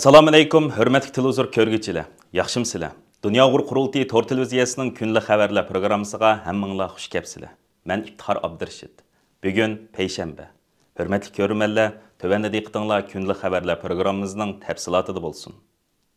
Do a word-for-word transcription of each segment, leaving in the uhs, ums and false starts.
ئەسسالامۇئەلەيكۇم، ھۆرمەتلىك تېلېۋىزور كۆرگۈچىلەر، ياخشىمۇسىلەر؟ دۇنيا ئۇيغۇر قۇرۇلتىيى تور تېلېۋىزىيەسىنىڭ كۈنلۈك خەۋەرلەر پروگراممىسىغا ھەممىڭلار خۇش كەپسىلەر. مەن ئىپتىخار ئابدۇرېشىت. بۈگۈن پەيشەنبە. ھۆرمەتلىك كۆرۈرمەنلەر، تۆۋەندە دىققىتىڭلار كۈنلۈك خەۋەرلەر پروگراممىمىزنىڭ تەپسىلاتىدا بولسۇن.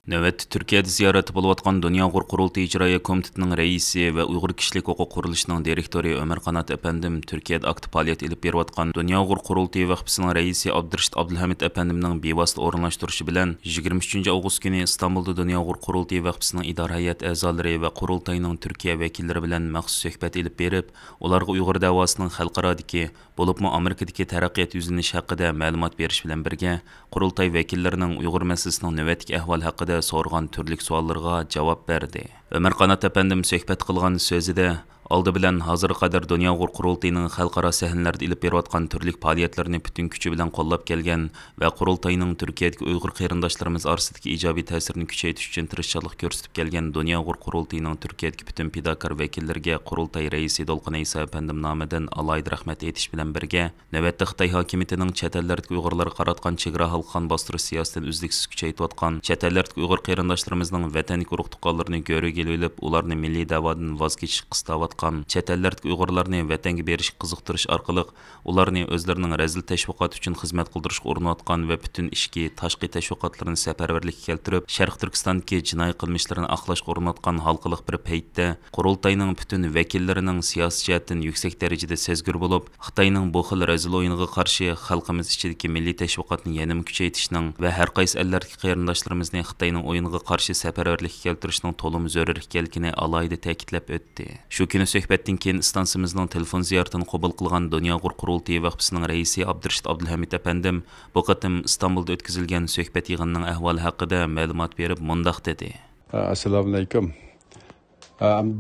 نۆۋەتتە تۈركىيەدە زىيارەتتە بولۇۋاتقان دۇنيا ئۇيغۇر قۇرۇلتىيى ئىجرائىيە كومىتېتىنىڭ رەئىسى ۋە ئۇيغۇر كىشىلىك ھوقۇق قۇرۇلۇشىنىڭ دىرېكتورى ئۆمەر قانات ئەپەندىم تۈركىيەدە ئاكتىپ پائالىيەت ئېلىپ بېرىۋاتقان دۇنيا ئۇيغۇر قۇرۇلتىيى ۋەقپىسىنىڭ رەئىسى ئابدۇرېشىت ئابدۇلھەمىد ئەپەندىمنىڭ بىۋاسىتە ئورۇنلاشتۇرۇشى بىلەن يىگىرمە ئۈچىنچى ئاۋغۇست كۈنى ئىستانبۇلدا دۇنيا ئۇيغۇر قۇرۇلتىيى ۋەقپىسىنىڭ ئىدارە ھەيئەت ئەزالىرى ۋە قۇرۇلتاينىڭ تۈركىيە ۋەكىللىرى بىلەن مەخسۇس سۆھبەت ئېلىپ بېرىپ، ئۇلارغا ئۇيغۇر دەۋاسىنىڭ خەلقئارادىكى، بولۇپمۇ ئامېرىكىدىكى تەرەققىيات يۈزلىنىشى ھەققىدە مەلۇمات بېرىش بىلەن بىرگە، قۇرۇلتاي ۋەكىللىرىنىڭ ئۇيغۇر مەسىلىسىنىڭ نۆۋەتتىكى ئەھۋالى ھەققىدە سورىغان تۈرلۈك سوئاللىرىغا جاۋاب بەردى. ئۆمەر قانات ئەپەندىم سۆھبەت قىلغان سۆزىدە، ئالدى بىلەن ھازىرغا قەدەر دۇنيا ئۇيغۇر قۇرۇلتىيىنىڭ خەلقئارا سەھنىلەردە ئېلىپ بېرىۋاتقان تۈرلۈك پائالىيەتلىرىنى پۈتۈن كۈچى بىلەن قوللاپ كەلگەن ۋە قۇرۇلتاينىڭ تۈركىيەدىكى ئۇيغۇر قېرىنداشلىرىمىز ئارىسىدىكى ئىجابىي تەسىرىنى كۈچەيتىش ئۈچۈن تىرىشچانلىق كۆرسىتىپ كەلگەن دۇنيا ئۇيغۇر قۇرۇلتىيىنىڭ تۈركىيەدىكى پۈتۈن پىداكار ۋەكىللىرىگە قۇرۇلتاي رەئىسى دولقۇن ئەيسا ئەپەندىم نامىدىن ئالاھىدە رەھمەت ئېيتىش بىلەن بىرگە، نۆۋەتتە خىتاي ھاكىمىيىتىنىڭ چەت ئەللەردىكى ئۇيغۇرلارغا قاراتقان چېگرا ھالقىغان باستۇرۇش سىياسىتىنى ئۈزلۈكسىز كۈچەيتىۋاتقان، چەت ئەللەردىكى ئۇيغۇر قېرىنداشلىرىمىزنىڭ ۋەتەندىكى ئۇرۇق-تۇغقانلىرىنى گۆرۈگە ئېلىۋېلىپ، ئۇلارنى مىللىي دەۋادىن ۋاز كېچىشكە قىستاۋاتقان، چەت ئەللەردىكى ئۇيغۇرلارنى ۋەتەنگە بېرىشكە قىزىقتۇرۇش ئارقىلىق، ئۇلارنى ئۆزلىرىنىڭ رەزىل تەشۋىقاتى ئۈچۈن خىزمەت قىلدۇرۇشقا ئۇرۇنۇۋاتقان ۋە پۈتۈن ئىچكى، تاشقى تەشۋىقاتلىرىنى سەپەرۋەرلىككە كەلتۈرۈپ، شەرقىي تۈركىستاندىكى جىنايى قىلمىشلىرىنى ئاقلاشقا ئۇرۇنۇۋاتقان ھالقىلىق بىر پەيتتە، قۇرۇلتاينىڭ پۈتۈن ۋەكىللىرىنىڭ سىياسىي جەھەتتىن يۈكسەك دەرىجىدە سەزگۈر بولۇپ، خىتاينىڭ بۇ خىل رەزىل ئويۇنىغا قارشى خەلقىمىز ئىچىدىكى مىللىي تەشۋىقاتنى يەنىمۇ كۈچەيتىشنىڭ ۋە ھەر قايسى ئەللەردىكى قېرىنداشلىرىمىزنى خىتاينىڭ ئويۇنىغا قارشى سەپەرۋەرلىككە كەلتۈرۈشنىڭ تولىمۇ زۆرۈر ئىكەنلىكىنى ئالاھىدە تەكىتلەپ ئۆتتى. شۇ كۈنى سۆھبەتتىن كېيىن ئىستانسىمىزنىڭ تېلېفون زىيارىتىنى قوبۇل قىلغان دۇنيا ئۇيغۇر قۇرۇلتىيى ۋەقپىسىنىڭ رەئىسى ئابدۇرېشىت ئابدۇلھەمىد ئەپەندىم بۇ قېتىم ئىستانبۇلدا ئۆتكۈزۈلگەن سۆھبەت يىغىنىنىڭ ئەھۋالى ھەققىدە مەلۇمات بېرىپ مۇنداق دېدى. ئەسسالامۇئەلەيكۇم.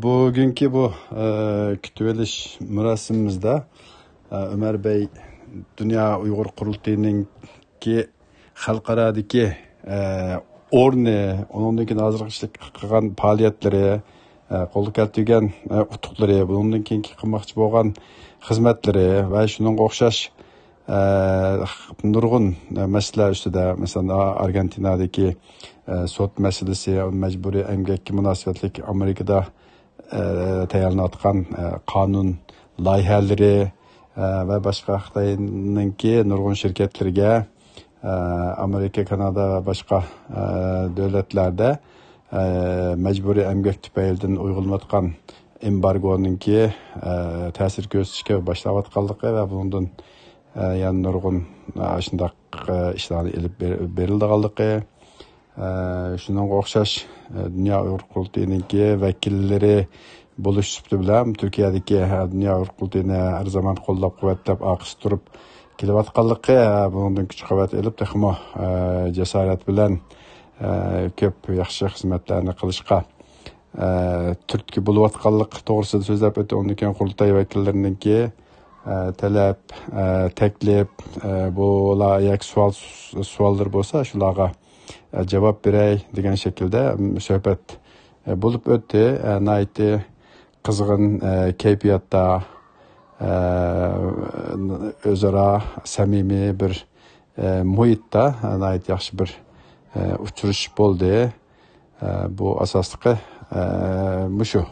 بۈگۈنكى بۇ، ئە، كۈتۈۋېلىش مۇراسىمىمىزدا، ئە، ئۆمەر بەي دۇنيا ئۇيغۇر قۇرۇلتىيىنىڭكى خەلقئارادىكى، ئە، ئورنى، ئۇنىڭدىن كېيىن ھازىرغىچە قىلغان پائالىيەتلىرى، ئە، قولغا كەلتۈرگەن، ئە، ئۇتۇقلىرى، بۇنىڭدىن كېيىنكى قىلماقچى بولغان خىزمەتلىرى ۋە شۇنىڭغا ئوخشاش، ئە، نۇرغۇن، ئە، مەسىلىلەر ئۈستىدە، مەسىلەن، ئا-، ئارگېنتىنادىكى، ئە، سوت مەسىلىسى، مەجبۇرىي ئەمگەككە مۇناسىۋەتلىك ئامېرىكىدا، ئە، تەييارلىنىۋاتقان، ئە، قانۇن لايىھەلىرى، ئە، ۋە باشقا خىتاينىڭكى نۇرغۇن شىركەتلىرىگە، ئە، ئامېرىكا، كانادا ۋە باشقا، ئە، دۆلەتلەردە، ئە، مەجبۇرىي ئەمگەك تۈپەيلىدىن ئۇيغۇلىنىۋاتقان ئېمبارگونىڭكى، ئە، تەسىر كۆرسىتىشكە باشلاۋاتقانلىقى ۋە بۇنىڭدىن، ئە، يەنە نۇرغۇن، ئە، ئاشۇنداق، ئە، ئىشلارنى ئېلىپ بېر-، بېرىلىدىغانلىقى، ئە، شۇنىڭغا ئوخشاش، ئە، دۇنيا ئۇيغۇر قۇرۇلتىيىنىڭكى ۋەكىللىرى بولۇش سۈپىتى بىلەن تۈركىيەدىكى، ئە، دۇنيا ئۇيغۇر قۇرۇلتىيىنى ھەر زامان قوللاپ-قۇۋۋەتلەپ، ئارقىسىدا تۇرۇپ كېلىۋاتقانلىقى، ئە، بۇنىڭدىن كۈچ-قۇۋۋەت ئېلىپ، تېخىمۇ، ئە، جاسارەت بىلەن، ئە، كۆپ ياخشى خىزمەتلەرنى قىلىشقا، ئە، تۈرتكە بولۇۋاتقانلىقى توغرىسىدا سۆزلەپ ئۆتتى. ئۇندىن كېيىن قۇرۇلتاي ۋەكىللىرىنىڭكى، ئە، تەلەپ، ئە، تەكلىپ، ئە، بۇلار ياكى سوئال، سوئاللىرى بولسا، شۇلارغا، ئە، جاۋاب بېرەي دېگەن شەكىلدە، م، سۆھبەت، ئە، بولۇپ ئۆتتى. ئە، ناھايىتى قىزغىن، ئە، كەيپىياتتا، ئە، ئۆزئارا سەمىمىي بىر، ئە، مۇھىتتا، ئە، ناھايىتى ياخشى بىر، ئە، ئۇچرىشىش بولدى. ئە، بۇ ئاساسلىقى، ئە، مۇشۇ.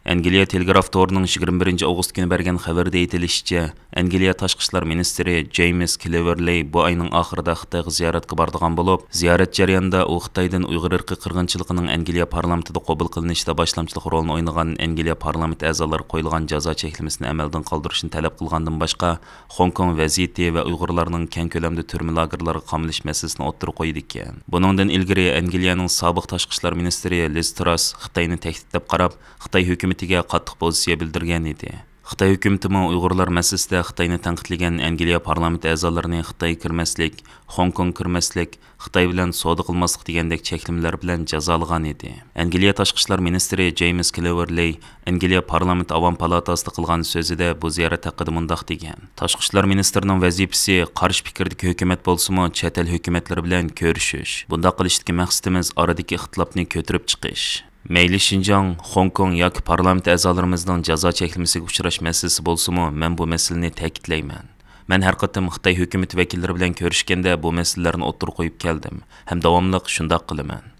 ئەنگلىيە تېلېگراف تورىنىڭ يىگىرمە بىرىنچى ئاۋغۇست كۈنى بەرگەن خەۋىرىدە ئېيتىلىشىچە، ئەنگلىيە تاشقى ئىشلار مىنىستىرى جېيمىس كلېۋېرلېي بۇ ئاينىڭ ئاخىرىدا خىتايغا زىيارەتكە بارىدىغان بولۇپ، زىيارەت جەريانىدا ئۇ خىتايدىن ئۇيغۇر ئىرقىي قىرغىنچىلىقىنىڭ ئەنگلىيە پارلامېنتىدا قوبۇل قىلىنىشىدا باشلامچىلىق رولىنى ئوينىغان ئەنگلىيە پارلامېنت ئەزالىرىغا قويۇلغان جازا چەكلىمىسىنى ئەمەلدىن قالدۇرۇشنى تەلەپ قىلغاندىن باشقا، خوڭكوڭ ۋەزىيىتى ۋە ئۇيغۇرلارنىڭ كەڭ كۆلەمدە تۈرمە لاگېرلارغا قامىلىش مەسىلىسىنى ئوتتۇرىغا قويىدىكەن. بۇنىڭدىن ئىلگىرى ئەنگلىيەنىڭ سابىق تاشقى ئىشلار مىنىستىرى لىز تراس خىتاينى تەھدىت دەپ قاراپ، خىتاي ھۆكۈمىتىگە قاتتىق پوزىتسىيە بىلدۈرگەن ئىدى. خىتاي ھۆكۈمىتىمۇ ئۇيغۇرلار مەسىلىسىدە خىتاينى تەنقىدلىگەن ئەنگلىيە پارلامېنت ئەزالىرىنى خىتايغا كىرمەسلىك، خوڭكوڭغا كىرمەسلىك، خىتاي بىلەن سودا قىلماسلىق دېگەندەك چەكلىمىلەر بىلەن جازالىغان ئىدى. ئەنگلىيە تاشقى ئىشلار مىنىستىرى جېيمىس كلېۋېرلېي ئەنگلىيە پارلامېنت ئاۋام پالاتاسىدا قىلغان سۆزىدە بۇ زىيارەت ھەققىدە مۇنداق دېگەن: «تاشقى ئىشلار مىنىستىرىنىڭ ۋەزىپىسى قارشى پىكىردىكى ھۆكۈمەت بولسىمۇ، چەت ئەل ھۆكۈمەتلىرى بىلەن كۆرۈشۈش. بۇنداق قىلىشتىكى مەقسىتىمىز ئارىدىكى ئىختىلاپنى كۆتۈرۈپ چىقىش.» مەيلى شىنجاڭ، خوڭكوڭ ياكى پارلامېنت ئەزالىرىمىزنىڭ جازا چەكلىمىسىگە ئۇچراش مەسىلىسى بولسىمۇ، مەن بۇ مەسىلىنى تەكىتلەيمەن. مەن ھەر قېتىم خىتاي ھۆكۈمىتى ۋەكىللىرى بىلەن كۆرۈشكەندە بۇ مەسىلىلەرنى ئوتتۇرىغا قويۇپ كەلدىم ھەم داۋاملىق شۇنداق قىلىمەن.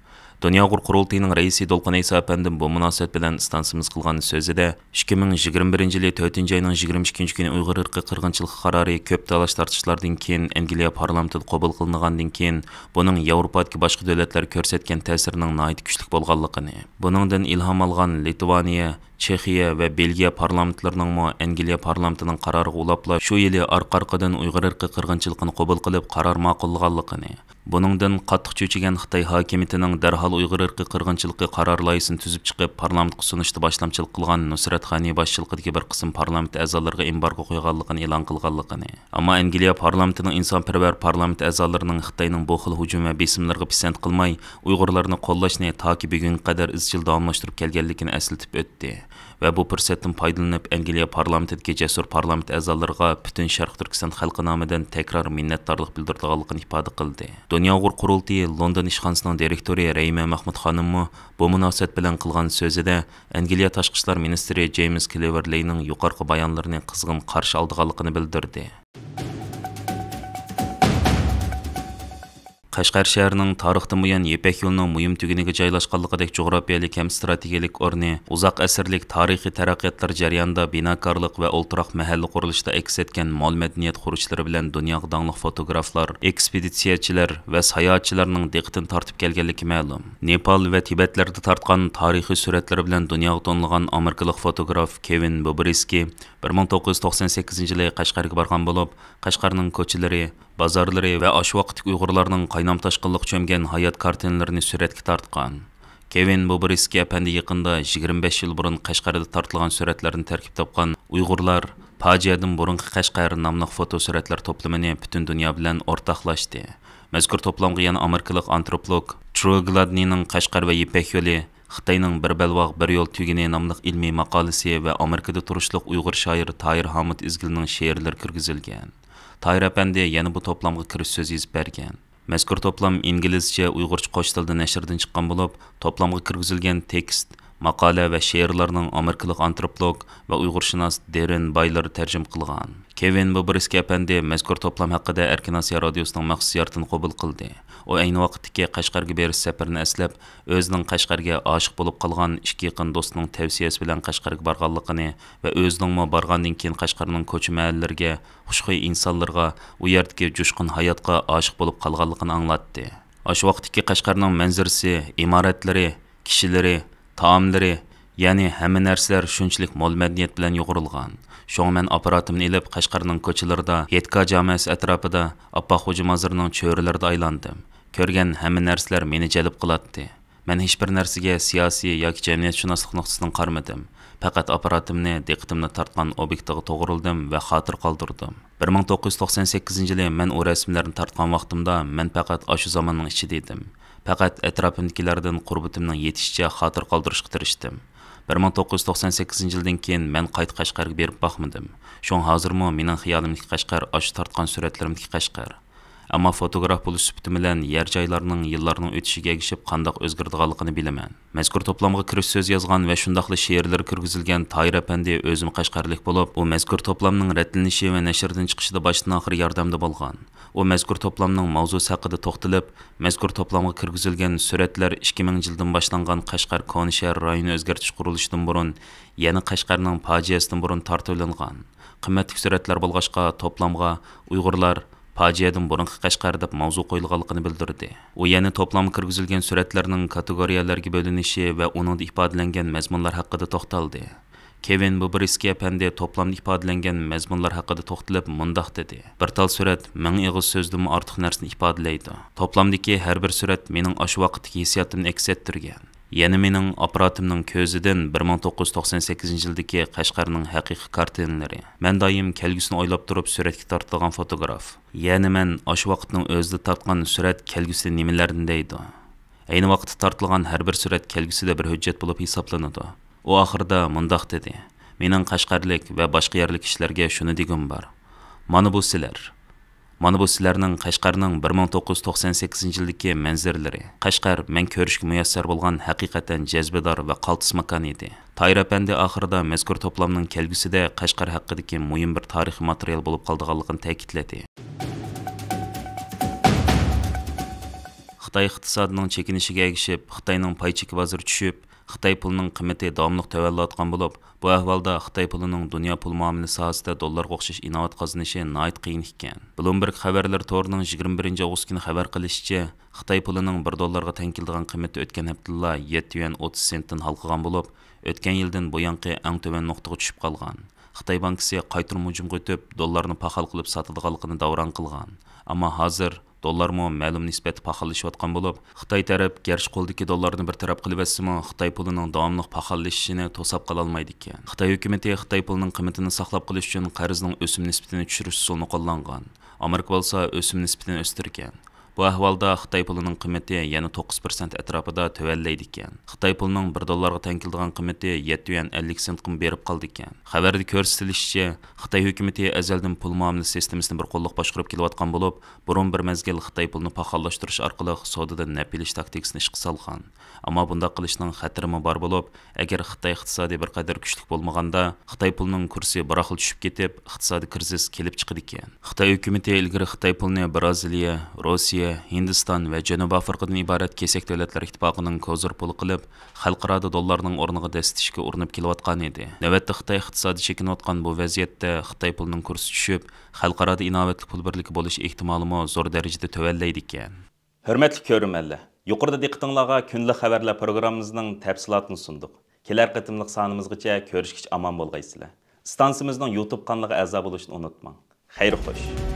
دۇنيا ئۇيغۇر قۇرۇلتىيىنىڭ رەئىسى دولقۇن ئەيسا ئەپەندىم بۇ مۇناسىۋەت بىلەن ئىستانسىمىز قىلغان سۆزىدە، ئىككى مىڭ يىگىرمە بىرىنچى يىلى تۆتىنچى ئاينىڭ يىگىرمە ئىككىنچى كۈنى ئۇيغۇر ئىرقىي قىرغىنچىلىقى قارارى كۆپ تالاش-تارتىشلاردىن كېيىن ئەنگلىيە پارلامېنتىدا قوبۇل قىلىنغاندىن كېيىن، بۇنىڭ ياۋروپادىكى باشقا دۆلەتلەرگە كۆرسەتكەن تەسىرىنىڭ ناھايىتى كۈچلۈك بولغانلىقىنى، بۇنىڭدىن ئىلھام ئالغان لىتۋانىيە، چېخىيە ۋە بېلگىيە پارلامېنتلىرىنىڭمۇ ئەنگلىيە پارلامېنتىنىڭ قارارىغا ئۇلاپلا شۇ يىلى ئارقا-ئارقىدىن ئۇيغۇر ئىرقىي قىرغىنچىلىقىنى قوبۇل قىلىپ، قارار ماقۇللىغانلىقىنى، بۇنىڭدىن قاتتىق چۆچۈگەن خىتاي ھاكىمىيىتىنىڭ دەرھال ئۇيغۇر ئىرقىي قىرغىنچىلىقى قارار لايىھىسىنى تۈزۈپ چىقىپ، پارلامېنتقا سۇنۇشتا باشلامچىلىق قىلغان نۇسرەت غەنى باشچىلىقىدىكى بىر قىسىم پارلامېنت ئەزالىرىغا ئېمبارگو قويغانلىقىنى ئېلان قىلغانلىقىنى، ئەمما ئەنگلىيە پارلامېنتىنىڭ ئىنسانپەرۋەر پارلامېنت ئەزالىرىنىڭ خىتاينىڭ بۇ خىل ھۇجۇم ۋە بېسىملىرىغا پىسەنت قىلماي، ئۇيغۇرلارنى قوللاشنى تاكى بۈگۈنگە قەدەر ئىزچىل داۋاملاشتۇرۇپ كەلگەنلىكىنى ئەسلىتىپ ئۆتتى. ۋە بۇ پۇرسەتتىن پايدىلىنىپ، ئەنگلىيە پارلامېنتىدىكى جەسۇر پارلامېنت ئەزالىرىغا پۈتۈن شەرقىي تۈركىستان خەلقى نامىدىن تەكرار مىننەتدارلىق بىلدۈرىدىغانلىقىنى ئىپادە قىلدى. دۇنيا ئۇيغۇر قۇرۇلتىيى لوندون ئىشخانىسىنىڭ دىرېكتورى رەھىمە مەخمۇت خانىممۇ بۇ مۇناسىۋەت بىلەن قىلغان سۆزىدە، ئەنگلىيە تاشقى ئىشلار مىنىستىرى جېيمس كلېۋېرلېينىڭ يۇقىرىقى بايانلىرىنى قىزغىن قارشى ئالىدىغانلىقىنى بىلدۈردى. قەشقەر شەھىرىنىڭ تارىختىن بۇيان يىپەك يولىنىڭ مۇھىم تۈگۈنىگە جايلاشقانلىقىدەك جۇغراپىيەلىك ھەم ئىستراتېگىيەلىك ئورنى، ئۇزاق ئەسىرلىك تارىخىي تەرەققىياتلار جەريانىدا بىناكارلىق ۋە ئولتۇراق مەھەللە قۇرۇلۇشىدا ئەكس ئەتكەن مول مەدەنىيەت خۇرۇچلىرى بىلەن دۇنياغا داڭلىق فوتوگرافلار، ئېكسپېدىتسىيەچىلەر ۋە ساياھەتچىلەرنىڭ دىققىتىنى تارتىپ كەلگەنلىكى مەلۇم. نېپال ۋە تىبەتلەردە تارتقان تارىخىي سۈرەتلىرى بىلەن دۇنياغا تونۇلغان ئامېرىكىلىق فوتوگراف كېۋىن بوبرىسكىي بىر مىڭ توققۇز يۈز توقسەن سەككىزىنچى يىلى قەشقەرگە بارغان بولۇپ، قەشقەرنىڭ كوچىلىرى، بازارلىرى ۋە ئاشۇ ۋاقىتتىكى ئۇيغۇرلارنىڭ قاينام-تاشقىنلىققا چۆمگەن ھايات كارتىنىلىرىنى سۈرەتكە تارتقان. كېۋىن بوبرىسكىي ئەپەندى يېقىندا يىگىرمە بەش يىل بۇرۇن قەشقەردە تارتىلغان سۈرەتلەرنى تەركىب تاپقان ئۇيغۇرلار، پاجىئەدىن بۇرۇنقى قەشقەر ناملىق فوتو سۈرەتلەر توپلىمىنى پۈتۈن دۇنيا بىلەن ئورتاقلاشتى. مەزكۇر توپلامغا يەنە ئامېرىكىلىق ئانتروپولوگ ترو گلادنىنىڭ قەشقەر ۋە يىپەك يولى، خىتاينىڭ بىر بەلباغ، بىر يول تۈگۈنى ناملىق ئىلمىي ماقالىسى ۋە ئامېرىكىدا تۇرۇشلۇق ئۇيغۇر شائىرى تاھىر ھامۇت ئىزگىلنىڭ شېئىرلىرى كىرگۈزۈلگەن. تاھىر ئەپەندى يەنە بۇ توپلامغا كىرىش سۆزى يېزىپ بەرگەن. مەزكۇر توپلام ئىنگلىزچە، ئۇيغۇرچە قوش تىلدا نەشردىن چىققان بولۇپ، توپلامغا كىرگۈزۈلگەن تېكىست، ماقالە ۋە شېئىرلارنىڭ ئامېرىكىلىق ئانتروپولوگ ۋە ئۇيغۇرشۇناس دېررېن بايلېر تەرجىمە قىلغان. كېۋىن بوبرىسكىي ئەپەندى مەزكۇر توپلام ھەققىدە ئەركىن ئاسىيا رادىيوسىنىڭ مەخسۇس زىيارىتىنى قوبۇل قىلدى. ئۇ ئەينى ۋاقىتتىكى قەشقەرگە بېرىش سەپىرىنى ئەسلەپ، ئۆزىنىڭ قەشقەرگە ئاشىق بولۇپ قالغان ئىككى يېقىن دوستىنىڭ تەۋسىيەسى بىلەن قەشقەرگە بارغانلىقىنى ۋە ئۆزىنىڭمۇ بارغاندىن كېيىن قەشقەرنىڭ كوچا-مەھەللىلىرىگە، خۇشخۇي ئىنسانلىرىغا، ئۇ يەردىكى جۇشقۇن ھاياتقا ئاشىق بولۇپ قالغانلىقىنى ئاڭلاتتى. ئاشۇ ۋاقىتتىكى قەشقەرنىڭ مەنزىرىسى، ئىمارەتلىرى، كىشىلىرى، تائاملىرى، يەنى ھەممە نەرسىلەر شۇنچىلىك مول مەدەنىيەت بىلەن يۇغۇرۇلغان. شۇڭا مەن ئاپپاراتىمنى ئېلىپ، قەشقەرنىڭ كوچىلىرىدا، يەتكا جامەسى ئەتراپىدا، ئاپپاق خوجا مازىرىنىڭ چۆرىلىرىدە ئايلاندىم. كۆرگەن ھەممە نەرسىلەر مېنى جەلپ قىلاتتى. مەن ھېچبىر نەرسىگە سىياسىي ياكى جەمئىيەتشۇناسلىق نۇقتىسىدىن قارىمىدىم. پەقەت ئاپپاراتىمنى دىققىتىمنى تارتقان ئوبيېكتىغا توغرىلىدىم ۋە خاتىرە قالدۇردۇم. بىر مىڭ توققۇز يۈز توقسەن سەككىزىنچى يىلى مەن ئۇ رەسىملەرنى تارتقان ۋاقتىمدا، مەن پەقەت ئاشۇ زاماننىڭ ئىچىدە ئىدىم. پەقەت ئەتراپىمدىكىلەردىن قۇربىتىمنىڭ يېتىشىچە خاتىرە قالدۇرۇشقا تىرىشتىم. بىر مىڭ توققۇز يۈز توقسەن سەككىزىنچى يىلدىن كېيىن مەن قايتا قەشقەرگە بېرىپ باقمىدىم. شۇڭا ھازىرمۇ مېنىڭ خىيالىمدىكى قەشقەر ئاشۇ تارتقان سۈرەتلىرىمدىكى قەشقەر. ئەمما فوتوگراف بولۇش سۈپىتىم بىلەن يەر جايلارنىڭ يىللارنىڭ ئۆتۈشىگە ئەگىشىپ قانداق ئۆزگىرىدىغانلىقىنى بىلىمەن. مەزكۇر توپلامغا كىرىش سۆزى يازغان ۋە شۇنداقلا شېئىرلىرى كىرگۈزۈلگەن تاھىر ئەپەندى ئۆزىمۇ قەشقەرلىك بولۇپ، ئۇ مەزكۇر توپلامنىڭ رەتلىنىشى ۋە نەشردىن چىقىشىدا باشتىن-ئاخىر ياردەمدە بولغان. ئۇ مەزكۇر توپلامنىڭ ماۋزۇسى ھەققىدە توختىلىپ، مەزكۇر توپلامغا كىرگۈزۈلگەن سۈرەتلەر ئىككى مىڭىنچى يىلدىن باشلانغان قەشقەر كونا شەھەر رايونى ئۆزگەرتىش قۇرۇلۇشىدىن بۇرۇن، يەنى قەشقەرنىڭ پاجىئەسىدىن بۇرۇن تارتىۋېلىنغان. قىممەتلىك سۈرەتلەر بولغاچقا، توپلامغا ئۇيغۇرلار پاجىئەدىن بۇرۇنقى قەشقەر دەپ ماۋزۇ قويۇلغانلىقىنى بىلدۈردى. ئۇ يەنە توپلامغا كىرگۈزۈلگەن سۈرەتلەرنىڭ كاتېگورىيەلەرگە بۆلۈنۈشى ۋە ئۇنىڭدا ئىپادىلەنگەن مەزمۇنلار ھەققىدە توختالدى. كېۋىن بوبرىسكىي ئەپەندى توپلامدا ئىپادىلەنگەن مەزمۇنلار ھەققىدە توختىلىپ مۇنداق دېدى: بىر تال سۈرەت مىڭ ئېغىز سۆزدىنمۇ ئارتۇق نەرسىنى ئىپادىلەيدۇ. توپلامدىكى ھەر بىر سۈرەت مېنىڭ ئاشۇ ۋاقىتتىكى ھېسسىياتىمنى ئەكس ئەتتۈرگەن. يەنە مېنىڭ ئاپپاراتىمنىڭ كۆزىدىن بىر مىڭ توققۇز يۈز توقسەن سەككىزىنچى يىلدىكى قەشقەرنىڭ ھەقىقىي كارتىنىلىرى. مەن دائىم كەلگۈسىنى ئويلاپ تۇرۇپ سۈرەتكە تارتىدىغان فوتوگراف. يەنى مەن ئاشۇ ۋاقىتنىڭ ئۆزىدە تارتقان سۈرەت كەلگۈسىدە نېمىلەرنى دەيدۇ؟ ئەينى ۋاقىتتا تارتىلغان ھەر بىر سۈرەت كەلگۈسىدە بىر ھۆججەت بولۇپ ھېسابلىنىدۇ. ئۇ ئاخىرىدا مۇنداق دېدى: مېنىڭ قەشقەرلىك ۋە باشقا يەرلىك كىشىلەرگە شۇنى دېگۈم بار. مانا بۇ سىلەر. مانا بۇ سىلەرنىڭ قەشقەرنىڭ بىر مىڭ توققۇز يۈز توقسەن سەككىزىنچى يىلدىكى مەنزىرىلىرى. قەشقەر مەن كۆرۈشكە مۇيەسسەر بولغان ھەقىقەتەن جەزبىدار ۋە قالتىس ماكان ئىدى. تاھىر ئەپەندى ئاخىرىدا مەزكۇر توپلامنىڭ كەلگۈسىدە قەشقەر ھەققىدىكى مۇھىم بىر تارىخىي ماتېرىيال بولۇپ قالىدىغانلىقىنى تەكىتلىدى. خىتاي ئىقتىسادىنىڭ چېكىنىشىگە ئەگىشىپ، خىتاينىڭ پاي چېكى بازىرى چۈشۈپ، خىتاي پۇلىنىڭ قىممىتى داۋاملىق تۆۋەنلەۋاتقان بولۇپ، بۇ ئەھۋالدا خىتاي پۇلىنىڭ دۇنيا پۇل مۇئامىلە ساھەسىدە دوللارغا ئوخشاش ئىناۋەت قازىنىشى ناھايىتى قىيىن ئىكەن. بلومبېرگ خەۋەرلىرى تورىنىڭ يىگىرمە بىرىنچى ئاۋغۇست كۈنى خەۋەر قىلىشىچە، خىتاي پۇلىنىڭ بىر دوللارغا تەڭ كېلىدىغان قىممىتى ئۆتكەن ھەپتىدىلا يەتتە يۈەن ئوتتۇز سېنتتىن ھالقىغان بولۇپ، ئۆتكەن يىلدىن بۇيانقى ئەڭ تۆۋەن نۇقتىغا چۈشۈپ قالغان. خىتاي بانكىسى قايتۇرما ھۇجۇمغا ئۆتۈپ، دوللارنى پاخال قىلىپ ساتىدىغانلىقىنى داۋراڭ قىلغان. ئەمما ھازىر دوللارمۇ مەلۇم نىسبەتتە پاخاللىشىۋاتقان بولۇپ، خىتاي تەرەپ گەرچە قولدىكى دوللارنى بىر تەرەپ قىلىۋەتسىمۇ، خىتاي پۇلىنىڭ داۋاملىق پاخاللىشىشىنى توساپ قالالمايدىكەن. خىتاي ھۆكۈمىتى خىتاي پۇلىنىڭ قىممىتىنى ساقلاپ قېلىش ئۈچۈن قەرزنىڭ ئۆسۈم نىسبىتىنى چۈشۈرۈش ئۇسۇلىنى قوللانغان. ئامېرىكا بولسا ئۆسۈم نىسبىتىنى ئۆستۈرگەن. بۇ ئەھۋالدا خىتاي پۇلىنىڭ قىممىتى يەنە توققۇز پىرسەنت ئەتراپىدا تۆۋەنلەيدىكەن. خىتاي پۇلىنىڭ بىر دوللارغا تەڭ كېلىدىغان قىممىتى يەتتە يۈەن ئەللىك سېنتقىمۇ بېرىپ قالىدىكەن. خەۋەردە كۆرسىتىلىشىچە، خىتاي ھۆكۈمىتى ئەزەلدىن پۇل مۇئامىلە سىستېمىسىنى بىر قوللۇق باشقۇرۇپ كېلىۋاتقان بولۇپ، بۇرۇن بىر مەزگىل خىتاي پۇلىنى پاخاللاشتۇرۇش ئارقىلىق سودىدىن نەپ ئېلىش تاكتىكىسىنى ئىشقا سالغان. ئەمما بۇنداق قىلىشنىڭ خەتىرىمۇ بار بولۇپ، ئەگەر خىتاي ئىقتىسادى بىر قەدەر كۈچلۈك بولمىغاندا، خىتاي پۇلىنىڭ كۇرسى بىراقلا چۈشۈپ كېتىپ، ئىقتىسادىي كىرىزىس كېلىپ چىقىدىكەن. خىتاي ھۆكۈمىتى ئىلگىرى خىتاي پۇلىنى بىرازىلىيە، روسىيە، ھىندىستان ۋە جەنۇبىي ئافرىقىدىن ئىبارەت كېسەك دۆلەتلەر ئىتتىپاقىنىڭ كوزىر پۇلى قىلىپ، خەلقئارادا دوللارنىڭ ئورنىغا دەسسىتىشكە ئۇرۇنۇپ كېلىۋاتقانىدى. نۆۋەتتە خىتاي ئىقتىسادى چېكىنىۋاتقان بۇ ۋەزىيەتتە خىتاي پۇلىنىڭ كۇرسى چۈشۈپ، خەلقئارادا ئىناۋەتلىك پۇل بىرلىكى بولۇش ئېھتىمالىمۇ زور دەرىجىدە تۆۋەنلەيدىكەن. ھۆرمەتلىك كۆرۈرمەنلەر، يۇقىرىدا دىققىتىڭلارغا كۈندىلىك خەۋەرلەر پروگراممىمىزنىڭ تەپسىلاتىنى سۇندۇق. كېلەر قېتىملىق سانىمىزغىچە كۆرۈشكىچە ئامان بولغايسىلەر. ئىستانسىمىزنىڭ يۇتۇب قانىلىغا ئەزا بولۇشنى ئۇنتۇماڭ. خەير خوش.